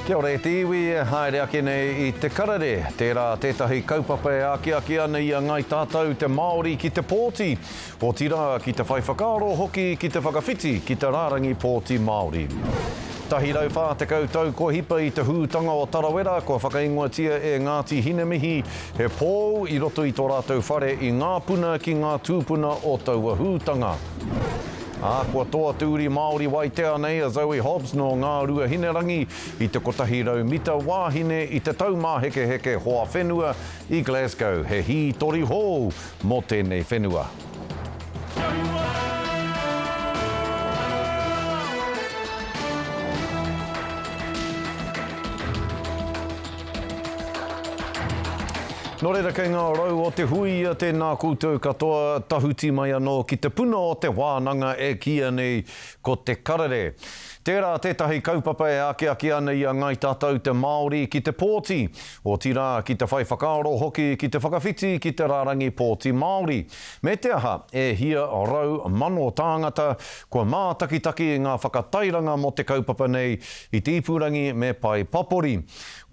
Kia ora e te iwi e haere ake nei i Te Karere. Tērā tētahi kaupapa e akiaki ana i a Ngāi Tātou te Māori ki te pōti, otirā ki te whai whakaaro hoki ki te whakawhiti ki te rārangi pōti Māori. 140 tau kua hipa i te hūtanga o Tarawera kua whakaingoatia e Ngāti Hinemihi he pou i roto i tō rātou whare i Ngāpuna ki ngā tūpuna o taua hūtanga. Ā, kua toa te uri Māori waitea nei a Zoe Hobbs nō Ngāruahinerangi i te 100 mita wāhine i te Taumāhekeheke Hoa Whenua i Glasgow, he hītori hou mō tēnei whenua. Nō reira kei ngā rau o te huia tēnā koutou katoa, tahuti mai anō ki te puna o te wānanga e kīia nei ko Te Karere. Tērā tētahi kaupapa e akiaki ana i a Ngāi Tātou te Māori ki te pōti, otirā ki te whai whakaaro hoki ki te whakawhiti ki te rārangi pōti Māori. Me te aha, e hia 100,000 tāngata kua mātakitaki i ngā whakatairanga mō te kaupapa nei i te ipurangi me pae papori.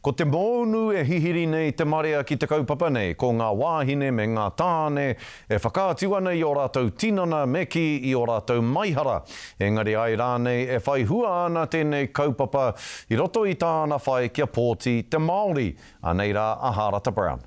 Ko te mōunu e hihiri nei te marea ki te kaupapa nei, ko ngā wāhine me ngā tāne e whakaatu ana i ō rātou tinana me kī i ō rātou maihara, engari ai rānei e whai hua ana tēnei kaupapa i roto i tāna whai kia pōti te Māori. Anei rā a Hārata Brown.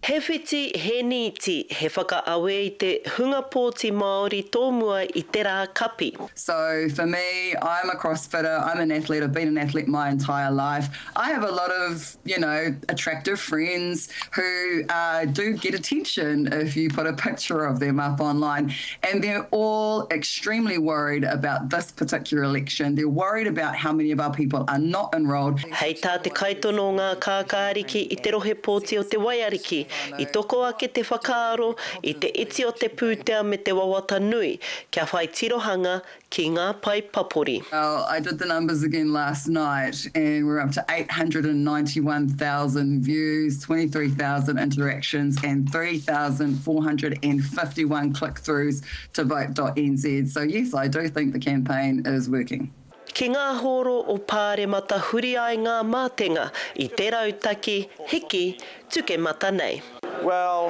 He whiti, he nīti, he whakaawe i te hunga pōti Māori tōmua i te rā kapi. So for me, I'm a crossfitter, I'm an athlete, I've been an athlete my entire life. I have a lot of, you know, attractive friends who uh, do get attention if you put a picture of them up online. And they're all extremely worried about this particular election. They're worried about how many of our people are not enrolled. Hei tā te kaitono o Ngā Kākāriki i te rohe pōti o Te Waiariki, i toko ake te whakaaro i te iti o te pūtea me te wawata nui kia whai tirohanga ki ngā pae papori. Well, I did the numbers again last night and we're up to 891,000 views, 23,000 interactions and 3,451 click-throughs to vote.nz. So yes, I do think the campaign is working. Ki ngā hōro o Pāremata huri ai ngā mātenga i te rautaki hiki tukemata nei. Well,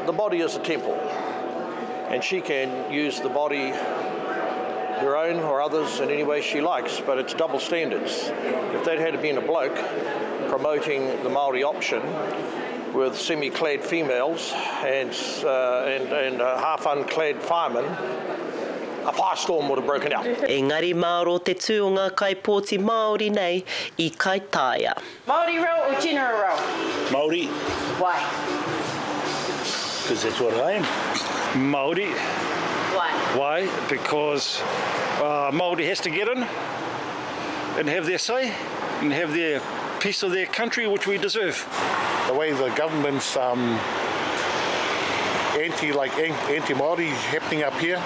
the body is a temple, and she can use the body, her own or others, in any way she likes, but it's double standards. If that had been a bloke promoting the Māori option with semi-clad females and, uh, and, and uh, half-unclad firemen, A firestorm would have broken out. Engari mārō te tū o ngā kaipōti Māori nei i Kaitaia. Māori role or general role? Māori. Why? Because that's what I am. Māori. Why? Why? Because uh, Māori has to get in and have their say and have their piece of their country which we deserve. The way the government's um, anti like anti Māori happening up here,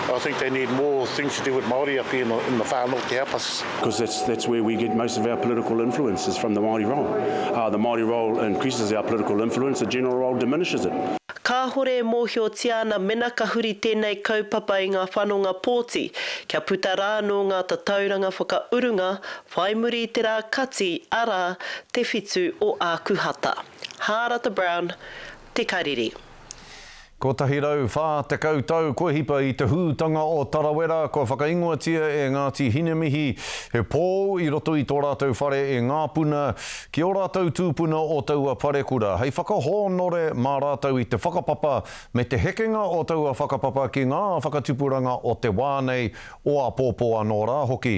I think they need more things to do with Māori up here in the, in the far north to help us. Because that's, that's where we get most of our political influence is from the Māori role. Uh, the Māori role increases our political influence, the general role diminishes it. Kāhore e mōhiotia ana mena ka huri tēnei kaupapa i ngā whanonga pōti, kia puta rā anō ngā tatauranga whakaurunga Whai muri i te rā kati, arā, te whitu o Ākuhata. Hārata Brown, Te Karere. 140 tau kua hipa i te hūtanga o Tarawera, kua whakaingoatia e Ngāti Hinemihi he pou i roto i tō rātou whare e Ngāpuna ki ō rātou tūpuna o taua parekura hei whakahōnore mā rātou i te whakapapa me te hekenga o taua whakapapa ki ngā whakatupuranga o te wā nei o āpōpō anō rā hoki.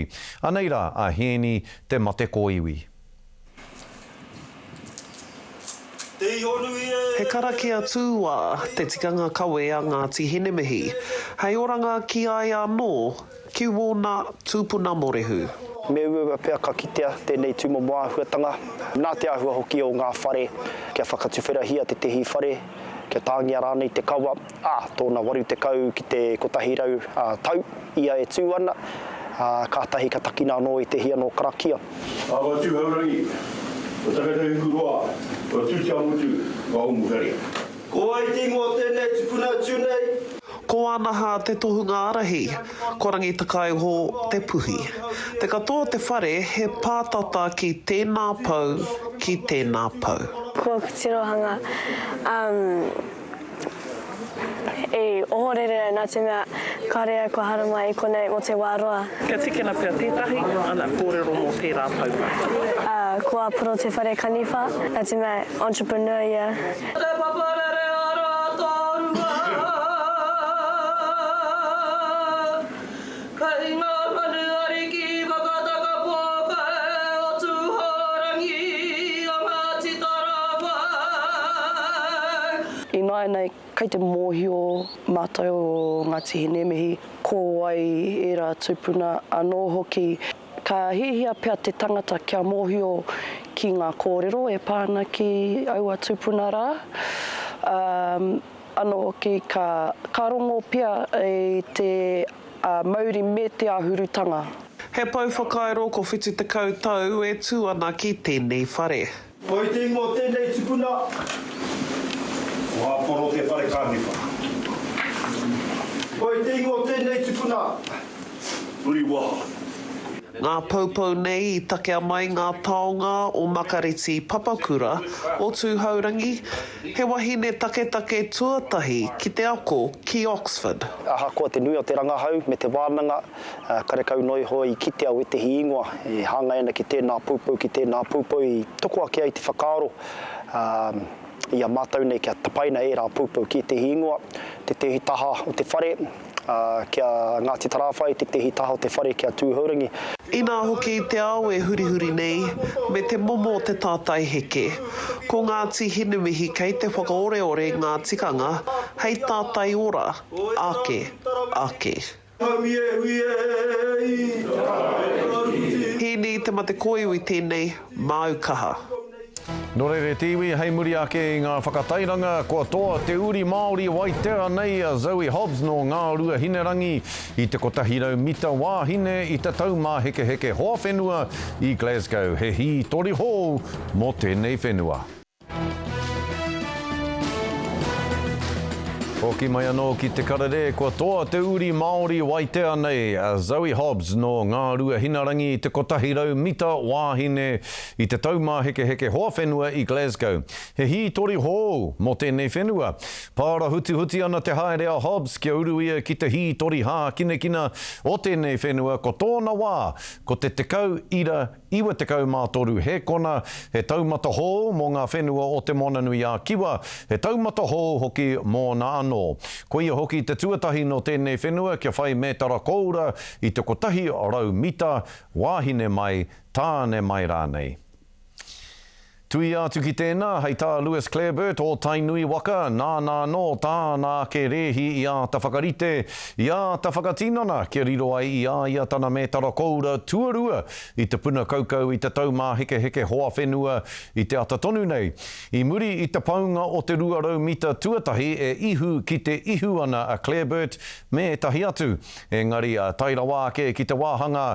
Anei rā a Hēni Te Mate Kōiwi. He karakia tūwā te tikanga kawe a Ngāti Hinemihi, hei oranga ki a ia anō, ki wōna tūpuna morehu. Me uaua pea ka kitea tēnei tūmomo āhuatanga, nā te āhua hoki o ngā whare, kia whakatuwherahia tētehi whare, kia tāngia rānei te kawa, ā, tōna 80 ki te 100 tau ia e tū ana, ā, kātahi ka takina anō ētehi anō karakia. Awa Tūhourangi, o Takatahikuroa, o Tūteamotu, o Umuwhere. Ko wai te ingoa o tēnei tupuna tū nei? Ko Anaha te tohunga ārahi, ko Rangitakaiho te puhi. Te katoa o te whare he pātata ki tēnā pou, ki tēnā pou. Ko aku tirohanga, um, i ohorere au nā te mea kāore au kua haramai i konei mō te wā roa. Kia tikina pea tētahi ana kōrero mō tērā poupou. Ā, ko Aporo te whare kaniwha, nā te mea entrepreneur ia. Te paparere ara tārua Kei ngā manu ariki whakataka pōkai o Tūhourangi o Ngāti Tarawhai. Ināianei, kei te mōhio mātou o Ngāti Hinemihi ko wai ērā tūpuna anō hoki. Ka hiahia pea te tangata kia mōhio ki ngā kōrero e pā ana ki aua tūpuna rā. Ā, anō hoki ka, ka rongo pea i te mauri me te āhurutanga. He pou whakairo ko 70 tau e tū ana ki tēnei whare. Koi te ingoa o tenei tupuna, ko Aporo te whare kaniwha. Koi te ingoa o tenei tupuna, Uriwaha. Ngā poupou nei i takea mai ngā taonga o Makareti Papakura o Tūhourangi, he wahine taketake tuatahi ki te ako ki Oxford. Ahakoa te nui o te rangahau me te wānanga, Karekau noa iho i kitea wētehi ingoa e hāngai ana ki tēnā poupou, ki tēnā poupou i toko ake ai te whakaaro i a mātou nei kia tapaina ērā poupou ki ētehi ingoa, tētehi taha o te whare ki a Ngāti Tarāwhai, tētehi taha o te whare ki a Tūhourangi. Inā hoki te ao e hurihuri nei, me te momo o te tātai heke. Ko Ngāti Hinemihi kei te whakaoreore ngā tikanga hei tātai ora, ake, ake. Hīni te mate kōiwi tēnei, māu kaha. Nō reira e te iwi, hei muri ake i ngā whakatairanga, kua toa te uri Māori Waitea nei a Zoe Hobbs nō Ngāruahinerangi i te 100 mita wāhine i te Taumāhekeheke Hoawhenua i Glasgow. He hītori hou mō tēnei whenua. Hoki mai anō ki te karere, kua toa te uri Māori Waitea nei, a Zoe Hobbs nō Ngāruahinarangi i te 100 mita wāhine i te Taumāhekeheke Hoawhenua i Glasgow. He hītori hou mō tēnei whenua. Pārahutihuti ana te haere a Hobbs kia uru ia ki te hītori hākinakina o tēnei whenua ko tōna wā ko te 10 ira 93 hēkona, he taumata hou mō ngā whenua o Te Moananui-a-Kiwa, he taumata hou hoki mōna anō. Koia hoki te tuatahi nō tēnei whenua kia whai mētara kōura i te 100 mita, wāhine mai, tāne mai rānei. Tuia atu ki tēnā, hei tā Lewis Clareburt o Tainui waka, nāna anō tāna ake rēhi i āta whakarite, i āta whakatinana kia riro ai i a ia tana mētara koura tuarua i te puna kaukau i te Taumāhekeheke Hoawhenua i te ata tonu nei. I muri i te paunga o te 200 mita tuatahi e ihu ki te ihu ana a Clareburt me ētahi atu. Engari, tae rawa ake ki te wāhanga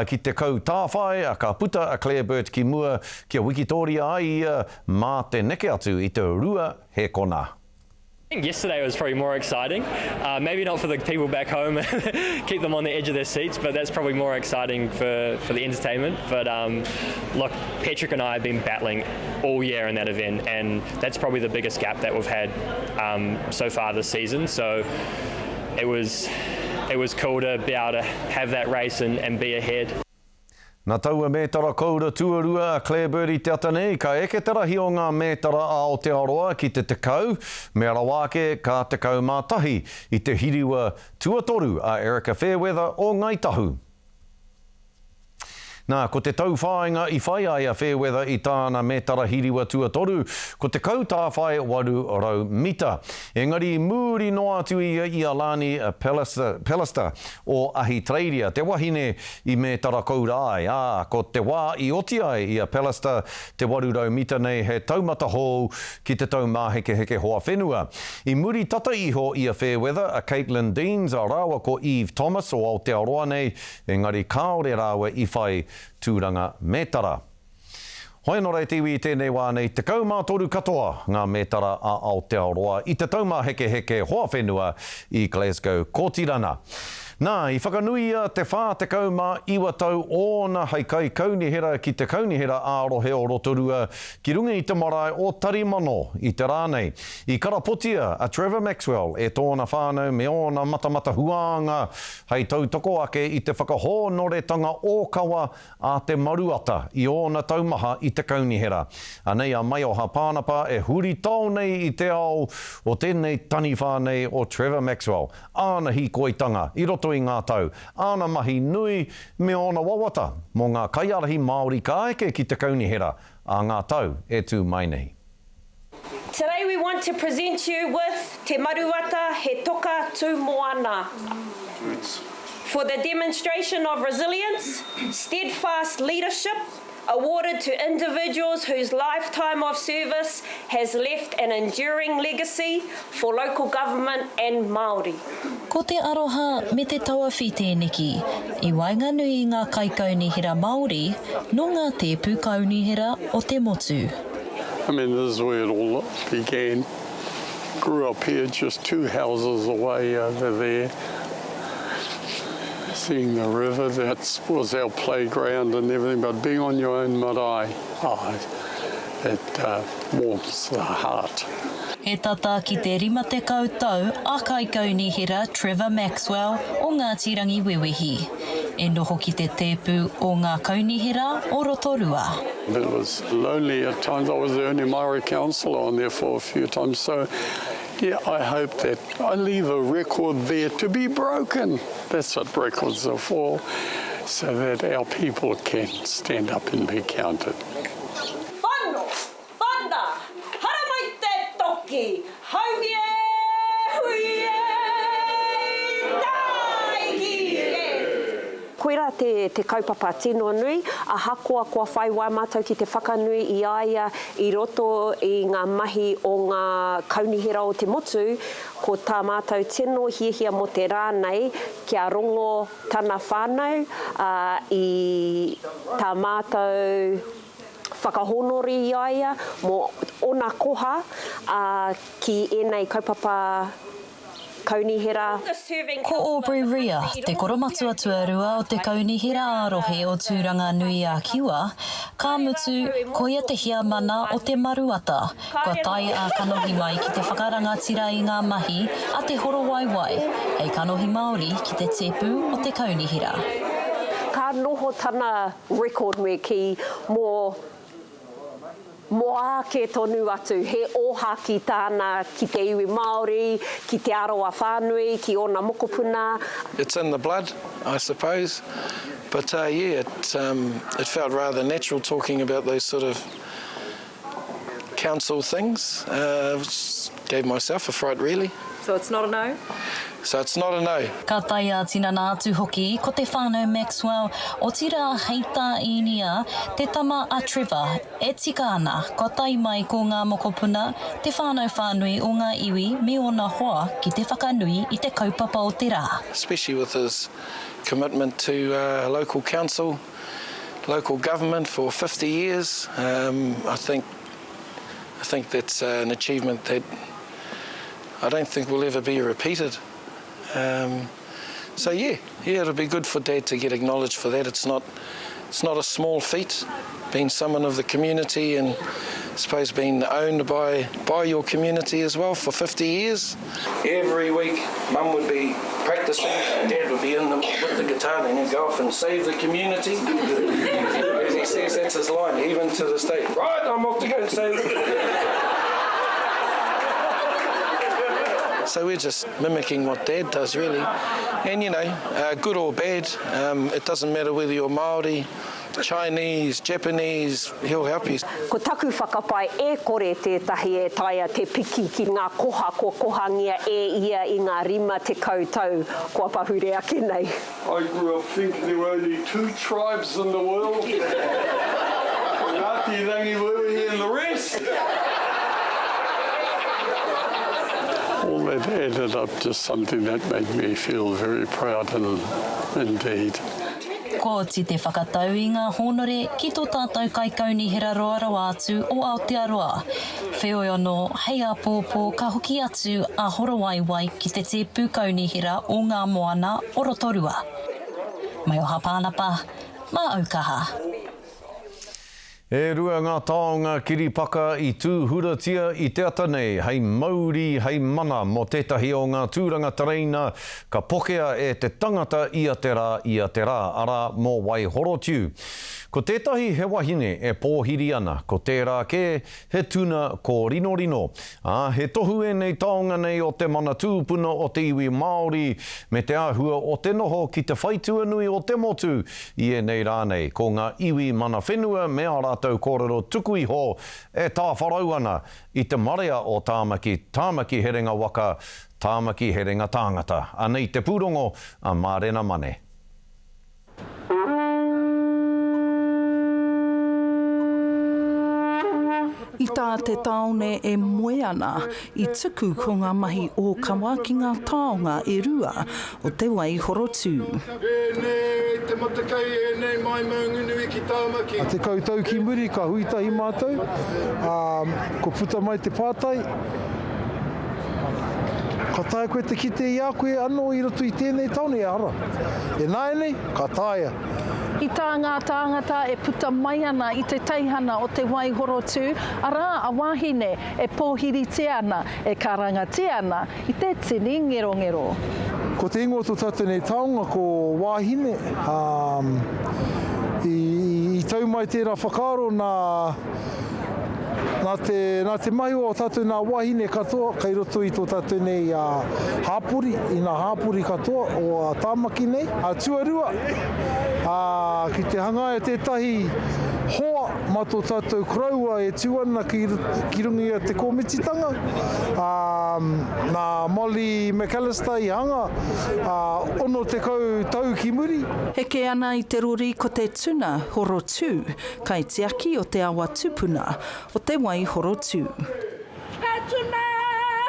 ki te kau tāwhai, ka puta a Clareburt ki mua kia wikitōria ai ia mā te neke atu i te rua hēkona. I think yesterday was probably more exciting. Uh, maybe not for the people back home, keep them on the edge of their seats, but that's probably more exciting for, for the entertainment. But um, look, Patrick and I have been battling all year in that event, and that's probably the biggest gap that we've had um, so far this season. So it was it was cool to be able to have that race and, and be ahead. Na taua mētara koura tuarua a Claire Bird i te ata nei, ka eke te rahi o ngā mētara a Aotearoa ki te 10, mea rawa ake ka 11 i te hiriwa tuatoru a Erika Fairweather o Ngāi Tahu. Nā, ko te tauwhāinga i whai ai a Fairweather i tāna mētara hiriwa tuatoru, ko te kautāwhai 800 mita. Engari i mūri noa atu ia i a Lani Pallister o Ahitereiria, te wahine i mētara koura ai, ā, ko te wā i oti ai i a Pallister te 800 mita nei he taumata hou ki te Taumāhekeheke Hoa Whenua. I muri tata iho i a Fairweather, a Caitlin Deans rāua ko Eve Thomas o Aotearoa nei, Engari kāore rāua i whai tūranga mētara. Hoi anō rā e te iwi i tēnei wā nei, 13 katoa ngā mētara a Aotearoa i te taumāhekeheke hoa whenua i Glasgow, Kōtirana. Nā, i whakanuia te 49 tau ōna hei kaikaunihera ki te Kaunihera ā-Rohe o Rotorua ki runga i te marae o Tarimano i te rā nei. I karapotia a Trevor Maxwell e tōna whānau me ōna matamata huānga hei tautoko ake i te whakahōnoretanga ōkawa a Te Maruata i ōna tau maha i te kaunihera. Anei a Maioha Pānapa e huritao nei i te ao o tēnei taniwha nei o Trevor Maxwell, āna hīkoitanga i roto i ngā tau, āna mahi nui me ōna wawata mō ngā kaiārahi Māori ka eke ki te kaunihera ā ngā tau e tū mai nei. Today we want to present you with Te Maruata He Toka Tū Moana for the demonstration of resilience, steadfast leadership awarded to individuals whose lifetime of service has left an enduring legacy for local government and Māori. Ko te aroha me te tauawhi tēneki i waenganui i ngā kaikaunihera Māori nō ngā tēpu kaunihera o te motu. I mean this is where it all began. Grew up here just two houses away over there. Seeing the river, that was our playground and everything, but being on your own marae, oh, it uh, warms the heart. He tata ki te 50 tau a Kaikaunihera Trevor Maxwell o Ngāti Rangiwewehi e noho ki te tēpu o ngā kaunihera o Rotorua. It was lonely at times, I was the only Māori councillor on there for a few times, so yeah, I hope that I leave a record there to be broken. That's what records are for, so that our people can stand up and be counted. Whano, whana, haramai te toki, haumi e, hui e, tāiki e! Koirā te, te kaupapa tino nui, ahakoa kua whai wā mātou ki te whakanui i a ia i roto i ngā mahi o ngā kaunihera o te motu, ko tā mātou tino hiahia mō te rā nei, kia rongo tana whānau, ā, i tā mātou whakahōnore i a ia mō ōna koha, ā, ki ēnei kaupapa kaunihera. Ko Aubrey Rea, te koromatua tuarua o te Kaunihera ā-Rohe o Tūranga-nui-a-Kiwa, ka mutu, koia te heamana o Te Maruata, kua tae ā-kanohi mai ki te whakarangatira i ngā mahi a Te Horowaiwai hei kanohi Māori ki te tēpu o te Kaunihera. Ka noho tana record me kī mō Mō āke tonu atu, he ōhākī tāna ki te iwi Māori, ki Te Arawa whānui, ki ōna mokopuna. It's in the blood, I suppose, but yeah, it it felt rather natural talking about those sort of council things, which gave myself a fright really. So it's not a no? So it's not a no. Ka tae ā-tinana atu hoki ko te whānau Maxwell, otirā hei tā Īnia, te tama a Trevor, e tika ana kua tae mai ko ngā mokopuna, te whānau whānui o ngā iwi me ōna hoa ki te whakanui i te kaupapa o te rā. Especially with his commitment to local council, local government for 50 years, I think I think that's an achievement that I don't think will ever be repeated. Um, so yeah, yeah, it'll be good for Dad to get acknowledged for that. It's not, it's not a small feat, being someone of the community and I suppose being owned by, by your community as well for 50 years. Every week, Mum would be practicing, Dad would be in the, with the guitar, and he'd go off and save the community. As he says, that's his line, even to this day. Right, I'm off to go and save the community. So we're just mimicking what Dad does, really. And, you know, uh, good or bad, um, it doesn't matter whether you're Māori, Chinese, Japanese, he'll help you. Ko taku whakapae e kore tētahi e taea te piki ki ngā koha kua kohangia e ia i ngā 50 tau kua pahure ake nei. I grew up thinking there were only two tribes in the world, Ngāti Rangiwewehi and the rest. All that added up to something that made me feel very proud and, indeed. Kua oti te whakatau i ngā hōnore ki tō tātou Kaikaunihera roa rawa atu o Aotearoa. Wheoi anō, hei āpōpō ka hoki atu a Horowaiwai ki te tēpu kaunihera o Ngā Moana o Rotorua. Maioha Pānapa, mā Aukaha. E rua ngā taonga kiripaka i tūhuratia i te ata nei hei mauri, hei mana mō tētahi o ngā tūranga tereina ka pokea e te tangata ia te rā, ia te rā, arā, mō Waihorotiu. Ko tētahi he wahine e pōhiri ana, ko tērā kē he tuna kōrinorino. Ā, he tohu ēnei taonga nei o te mana tūpuna o te iwi Māori me te āhua o te noho ki te whaitua nui o te motu I ēnei rā nei, ko ngā iwi mana whenua me ā rātou kōrero tuku iho e tāwharau ana i te marea o Tāmaki, Tāmaki herenga waka, Tāmaki herenga tāngata. Anei te pūrongo a Mārena Mane. I tā te tāone e moe ana, i tuku ko ngā mahi ōkawa ki ngā taonga e rua o te wai horotū. Ēnei te matakai, ēnei mai Maunganui ki Tāmaki. 10 tau ki muri ka hui tahi mātou, ā, kua puta mai te pātai, Ka taea koe te kite i a koe anō i roto i tēnei tāone? Ehara. Ināianei, ka taea. I tā ngā tāngata e puta mai ana i te teihana o te Waihorotū, arā, a Wāhine e pōhiritia ana, e karangatia ana i te tini ngerongero. Ko te ingoa o tō tātou nei taonga ko Wāhine, ā, i tau mai tērā whakaaro nā, nā te, nā te mahi o ō tātou nā wāhine katoa kei roto i tō tātou nei hāpori, i ngā hāpori katoa o Tāmaki nei. Tuarua, ā, ki te hangaia tētahi hoa mā tō tātou koroua e tū ana ki, ki runga i a te kōmititanga, ā, nā Molly McAllister i hanga, ā, 60 tau ki muri. Heke ana i te rori ko te tuna horotū, kaitiaki o te awa tupuna o te wai horotū. He tuna,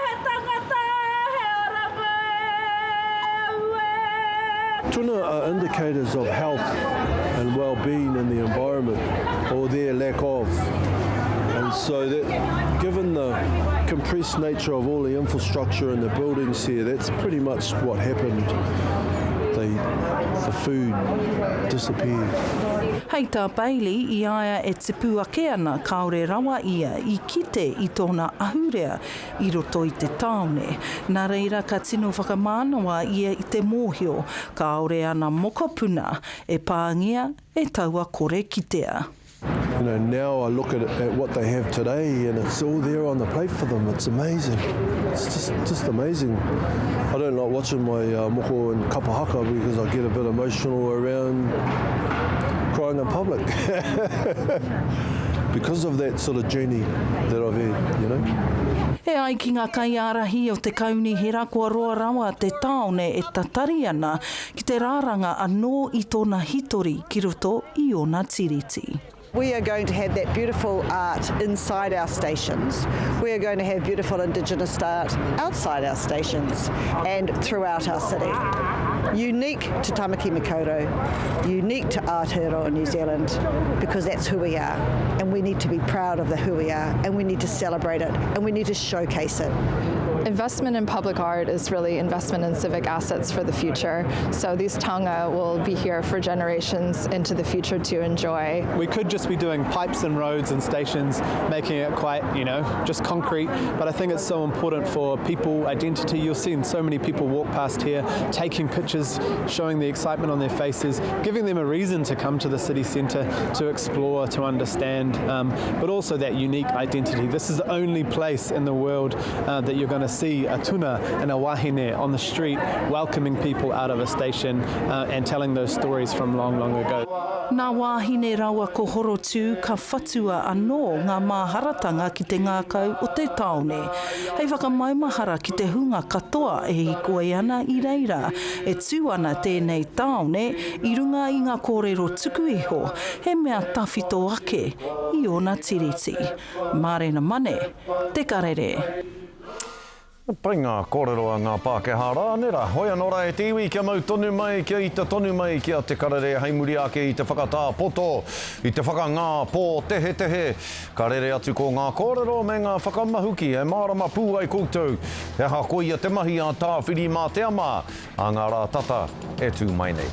he tangata, he oranga e, ue. Tuna are indicators of health and well-being in the environment, or their lack of. And so that, given the compressed nature of all the infrastructure and the buildings here, that's pretty much what happened. They, the food disappeared. Hei tā Bailey, i a ia e tipu ake ana kāore rawa ia i kite i tōna ahurea i roto i te tāone. Nā reira ka tino whakamānawa ia i te mōhio kāore ana mokopuna e pāngia e taua kore kitea. You know, now I look at, at what they have today and it's all there on the plate for them. It's amazing. It's just, just amazing. I don't like watching my uh, moko and kapa haka because I get a bit emotional around crying in public. because of that sort of journey that I've had, you know. E ai ki ngā kaiārahi o te kaunihera kua roa rawa te tāone e tatari ana ki te rāranga anō i tōna hitori ki roto i ōna tiriti. We are going to have that beautiful art inside our stations. We are going to have beautiful indigenous art outside our stations and throughout our city. Unique to Tamaki Makaurau, unique to Aotearoa New Zealand, because that's who we are. And we need to be proud of the who we are, and we need to celebrate it, and we need to showcase it. Investment in public art is really investment in civic assets for the future. So these taonga will be here for generations into the future to enjoy. We could just be doing pipes and roads and stations, making it quite, you know, just concrete. But I think it's so important for people, identity. You'll see so many people walk past here, taking pictures, showing the excitement on their faces, giving them a reason to come to the city centre, to explore, to understand, um, but also that unique identity. This is the only place in the world uh, that you're going to see a tuna and a wahine on the street welcoming people out of a station uh, and telling those stories from long, long ago. Nā Wāhine rawa ko Horotū ka whatua anō ngā māharatanga ki te ngākau o te tāone, hei whakamaumahara ki te hunga katoa e hīkoi ana i reira. E tū ana tēnei tāone i runga i ngā kōrero tuku iho, he mea tawhito ake i ōna tiriti. Mārena Mane, Te Karere. Pai ngā kōrero a ngā Pākehā rā, nē rā. Hoi anō rā e te iwi, kia mau tonu mai, kia ita tonu mai ki a Te Karere hei muri ake i te whakatā poto, i te whakangā pōtehetehe. Ka rere atu ko ngā kōrero me ngā whakamahuki e mārama pū ai koutou he aha koia te mahi a Tāwhirimātea mā ā ngā rā tata e tū mai nei.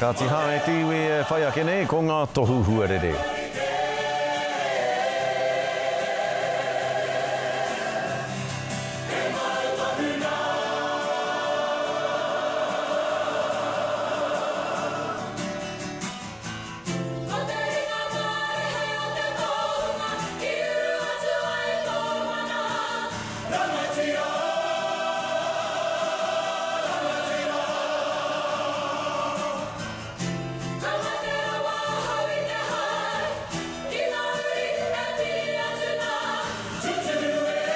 Kāti hā e te iwi e whai ake nei ko ngā tohu huarere. Ko te ringa mārehe o te tohunga i uru atu ai tō mana. Rangatira! Rangatira! Ka mate rawa ahau i te hae, ki ngā uri e piri atu nā. Tuturu e! Tuturu e!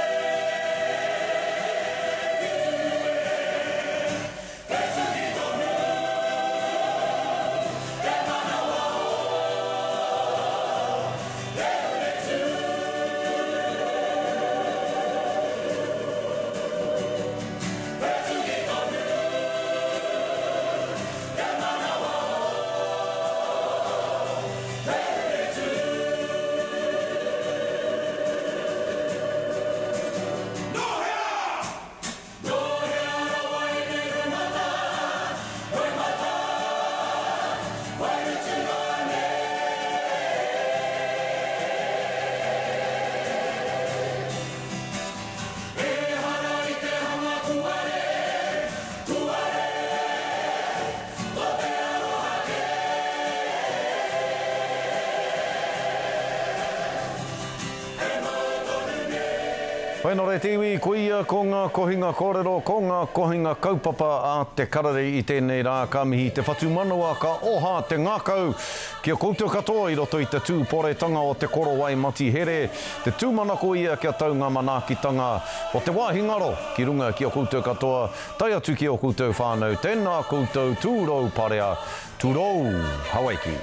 Whainore te iwi, koia ko ngā kohinga kōrero, ko ngā kohinga kaupapa a Te Karere i tēnei rā. Ka mihi te whatumanawa, ka oha te ngākau ki a koutou katoa i roto i te tūporetanga o te korowai matihere, te tūmanako ia kia tau ngā manaakitanga o te wāhi ngaro ki runga ki a koutou katoa, tae atu ki ō koutou whānau. Tēnā koutou, tūrou parea, tūrou Hawaiki.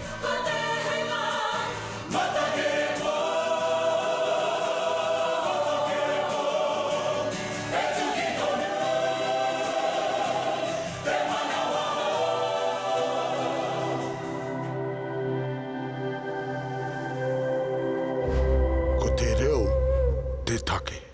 Ko te reo te take.